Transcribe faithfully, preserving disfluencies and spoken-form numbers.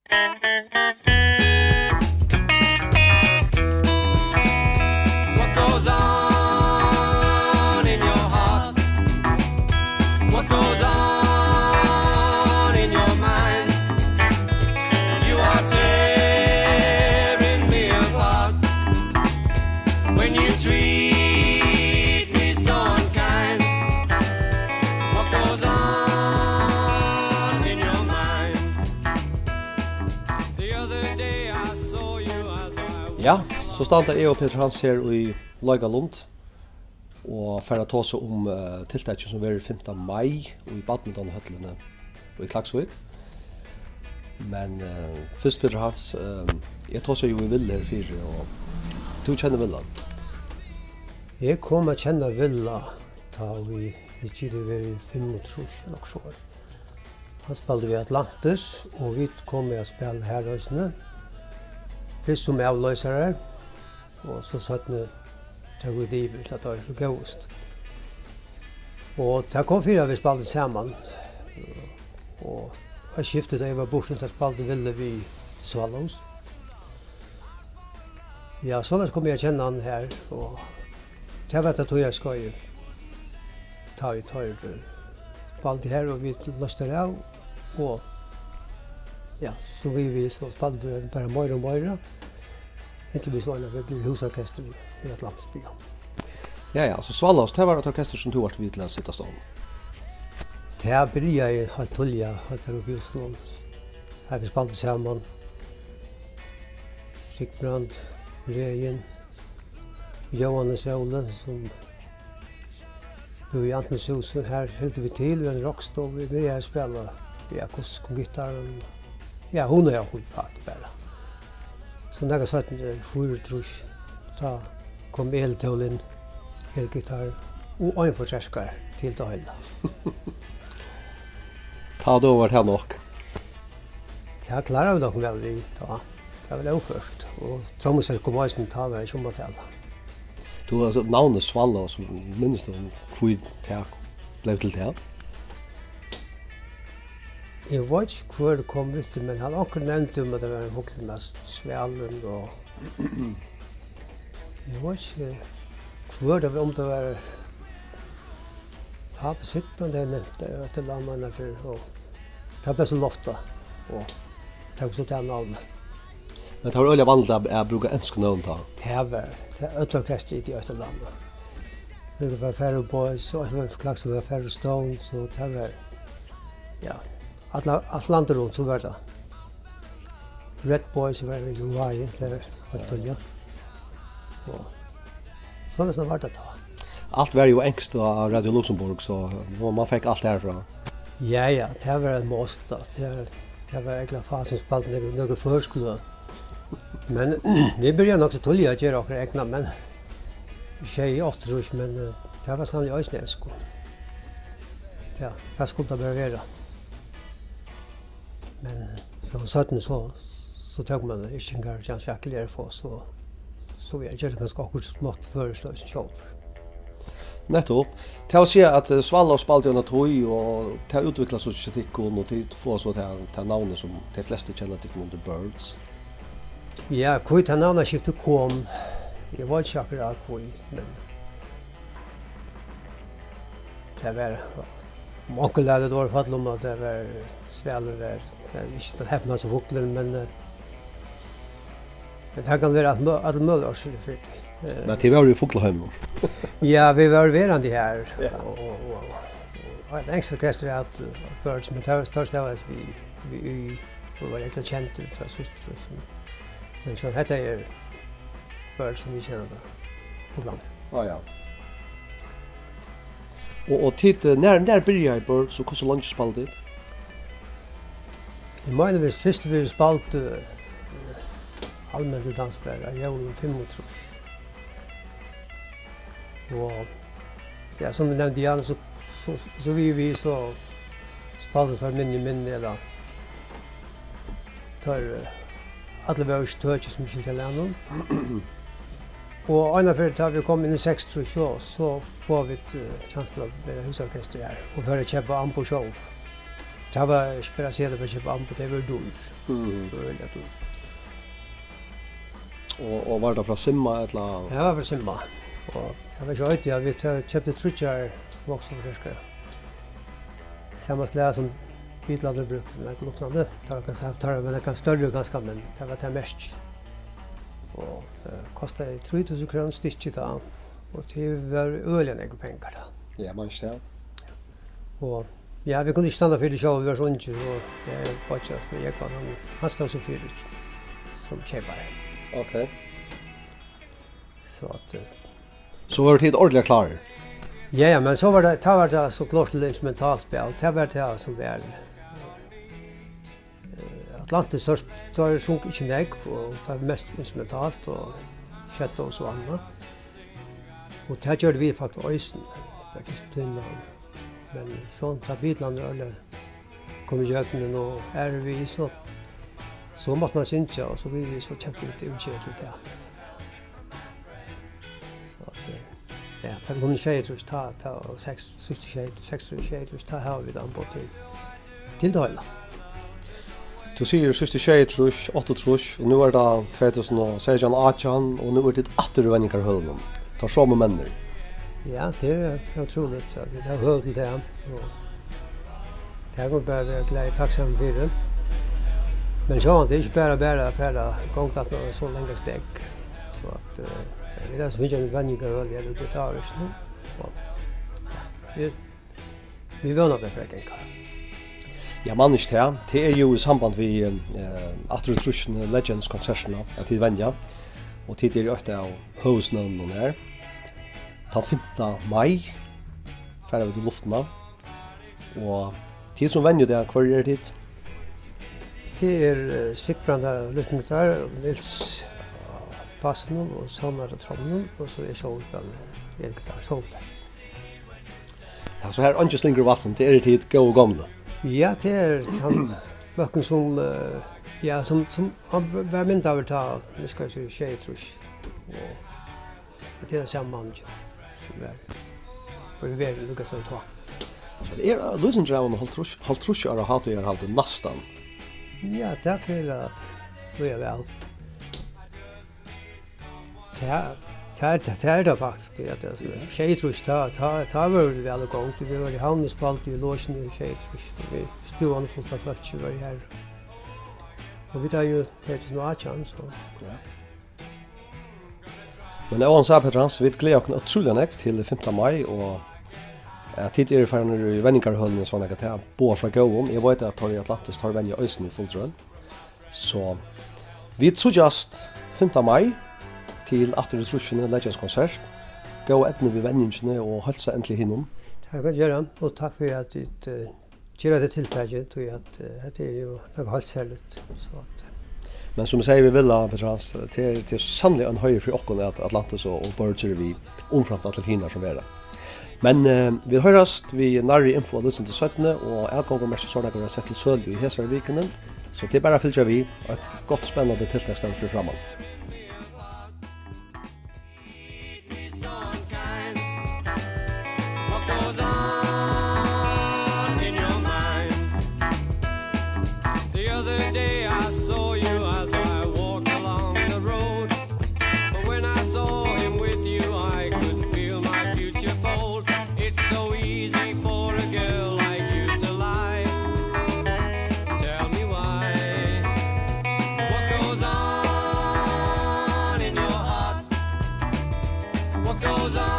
What goes on in your heart? What goes on in your mind? You are tearing me apart when you treat me so unkind. What goes on in your mind? The other day I saw you as I was Ja, so standa eg og Petur Hans her í Leikalund og fara at tosa um, eh, tiltakið sum verður fimta mai í badmintonhøllini í Klaksvík. Men, eh, fyrst, Petur Hans, eh, eg tosaði jú við Villa her fyri, og tú kennir Villa? Eg kom at kenna Villa, tá vit, vit gittu verið fimmogtrýss ella okkurt sovorðið. Hann spældi við Atlantis, og vit komu at spæla har eisini. Fyrst sum avloysarar, og so seinni tóku vit yvir, til at teir so góvust. Og tað kom fyri, at vit spældu saman. Og eitt skifti, tá eg var burtur, tá spældi Villa við Swallows. Ja, soleiðis kom eg at kenna hann her, og tað var tað tíðarskeiðið, tá ið teir, eh, spældu her, og vit loystu av, og, ja, so við, við, so spældu vit bara meira og meira, inntil vit so einaferð blivu húsorkestur í, í Atlantis Bíó. Ja, ja, so Swallows, tað var eitt orkestur, sum tú vart við til at seta á stovn? Tað byrjaði heilt tíðliga, heilt har uppi í Oslo. Har vit spældu saman. Sigbrand, Regin, Jóhannes Óli, sum búði í Antonshúsi. Har hildu vit til í eini rokkstovu. Vit byrjaðu at spæla, ja, akustiskum gittarum. Ja, hugnaðu okkum bara. So nakað seinni, fýraogtrýss, tá kom eltól inn, elgittar og ein forsterkari til tað heila. Tá, tá var tað nokk. Tað kláraðu vit okkum væl við, tá. Tað var óført. Og trummusett kom eisini, tá var ikki um at tala. Tú, altso, navnið Swallows, minnist tú, hví tað bleiv til tað? Eg veit ikki, hvør kom við tí, men hann onkur nevndi um, at tað var ein fuglur, næst svalur, og eg veit ikki, hvør tað var, um tað var pápi Sigmund, eg nevndi, eg veit, ella annan fyri, og tað bleiv so loftað, og tók so tað navnið. Men tað var øgiliga vanligt at, at brúka ensk nøvn tá? Tað var, tað, øll orkestur í tí øllum landinum. Tað var Faroe Boys, og eitt var Klaksvík, var Faroe Stones, og tað var, ja, alla, alt landið runt, so var tað. Red Boys var í Hawaii, tað var heilt tíðliga. Og soleiðis var tað tá. Alt var jú enskt á, á Radio Luxembourg, so man, man fekk alt harfrá. Ja, ja, tað var ein must, altso. Tað, tað var egentliga fá sum spældu nøkur, nøkur føroysk løg. Men vit byrjaðu nokk so tíðliga at gera okkara egna, men sjey, áttaogtrýss, men, eh, tað var sanniliga eisini enskt, sko. Ja, tað skuldi tað bara vera. Men, eh, so seinni so, so tók man yrkingar, Hans Jakob Lerfoss, so, so eg gjørdi kanska okkurt smátt føroyskt eisini sjálvur. Nettupp. Tað vil siga at, eh, Swallows spældi eina tíð, og tað útviklast so hjá tykkum, og tit fáa so tað, tað navnið sum tey flestu kenna tykkum undir, Birds. Ja, hví tað navnaskiftið kom, eg veit ikki akkurát hví, men tað var, um onkur læt eitt orð falla um, at tað var, svalur var, tað er ikki tann hepnasti fuglurin, men, eh, men tað kann vera alt mø-, allar møguligar orsøkir fyri tí. Eh, Men tit vóru í fuglaheiminum? Ja, vit vóru verandi har. Ja. Og, og, og, og eitt enskt orkestur, at, at Birds, men tað var størst av oss við, við Y, og var egentliga kendur frá síðstu trýss. Men so hetta er Birds, sum vit kenna tað, fuglarnir. Á, ja. Og, og tit, eh, nær, nær byrjaði Birds, og hvussu leingi spældu tit? Eg meini, vit fyrstu ferð spældu, eh, alment til dans var á jólum fimmogtrýss. Og, ja, sum eg nevndi, ja, so, so, so við, við, so spældu teir minni, minni, ella teir, eh, allir vóru ikki tøkir, sum skilti á lagnum. Og eina ferð, tá vit koma inn í seksogtrýss, so, so fáa vit, eh, kjans til at vera húsorkestur her, og fara at keypa amboð sjálv. Tað var ikki bara at siga, tað var at keypa amboð, tey vóru dýr. Mhm. Øgiliga dýr. Og, og var tað frá Simma, ella? Tað var frá Simma. Og tað var ikki eitt, ja, vit, eh, keyptu tríggjar váksinforsterkarar. Sama slag sum Beatles brúktu, nakað líknandi. Tað var kanska, tað var nakað størri kanska, men tað var tað merkið. Og tað kostaði trý túsund krónur stykkið tá, og tað var øgiliga nógvir pengar tá. Ja, man ikki tað. Og, ja, vit kundu ikki standa fyri tí sjálv, vit vóru so ungir, og eg, beiggi, men eg, hann, hann stóð so fyri sum keypari. Ok. So at, eh, So vóru tit ordiliga klárir? Ja, ja, men so var tað, tá var tað so klárt til instrumentalt spæl. Tað var tað sum var. Eh, Atlantis, teir, teir sungu ikki nógv, og tað var mest instrumentalt, og Shadows og annað. Og tað gjørdu vit faktiskt eisini, ta fyrstu tíðina. Men so, tá Beatles øll komu ígjøgnum, og R V, so, so mátti man syngja, og so vit, vit so keyptu vit útgevið til tað. So at, eh, ja, tað kom í sjeyogtrýss, tá, tá, og seks, síðst í sjey, seksogtrýss, sjeyogtrýss, tá hava vit amboð til, til tað heila. Tú sigur síðst í sjeyogtrýss, áttaogtrýss, og nú er tað tvey túsund og seytjan, átjan, og nú eru tit aftur í venjingarhølunum. Teir somu menninir. Ja, tað er, eh, ótrúligt, at vit hava høvi til tað, og tað kunnu vit bara vera glaðir og takksamir fyri. Men sjálvandi, tað er ikki bara, bara at fara í gongd aftur og so langa steðg. So at, eh, vit hava so fingið eina venjingarhøl her úti í Tavris nú. Og, ja, vit, vit vóna, at tað fer at ganga. Ja, man ikki tað. Tað er jú í samband við, eh, aftur í trýssini, Legends-konsertina, at tit venja. Og tit eru eitt av høvuðsnøvnunum her. Tann fimta mai fara vit í luftina. Og tit sum venja tað, hvørjir eru tit? Tað er, eh, Sigbrand á rytmugittar, Nils á bassinum og Salmar á trommunum, og so eg sjálvur spæli elgittar, sólgittar. Ja, so her er eingin slingur í valsin, tað eru tit góðu gomlu. Ja, tað er tann bólkurin sum, eh, ja, sum, sum hann var myndaður tá, nú skal eg siga, sjeyogtrýss. Og Og tað er tann sami manningin, sum var, og er verið líka sum tá. So tað er, eh, lýsing av hálvtrýss, hálvtrýss ára hátíðarhaldi næstan. Ja, tað fer at blíva væl. Tað, tað er, tað er tað faktiskt, ja, tað er, ja, sjeyogtrýss, tá, tá, tá vóru vit væl í gongd. Vit vóru í Havn, vit spældu í Losjuni í sjeyogtrýss, og vit, stúvan var full av fólki, vit vóru har. Og vit hava jú tekið nú átjan, so. Ja. Men óansæð, Petur Hans, vit gleða okkum ótrúliga nógv til fimta mai, og at tit eru farnir í venjingarhølini, so at tað boðar frá góðum. Eg veit, at teir í Atlantis, teir venja eisini í full drøn. So vit síggjast fimta mai til Aftur í trýssini Legends-konsert. Góða eydnu við venjingini og heilsa endiliga hinum. Takk at gera, og takk fyri at tit, eh, gera hetta tiltakið, tí at, eh, hetta er jú nakað heilt serligt, so at, eh. Men sum eg segði við Villa, Petur Hans, tað er, tað er sanniliga ein heiður fyri okkum, at Atlantis og, og Birds eru við, umframt allar hinar sum verða. Men, eh, vit hoyrast við nærri info á lýsing til seinni, og atgongumerki og sovorðið verða sett til sølu í hesari vikuni, so tað er bara at fylgja við. Eitt gott, spennandi tiltak stendur fyri framman. What goes on in your mind? The other day I saw you as I walked along the road. But when I saw him with you, I could feel my future fold. It's so easy for a girl like you to lie. Tell me why. What goes on in your heart? What goes on?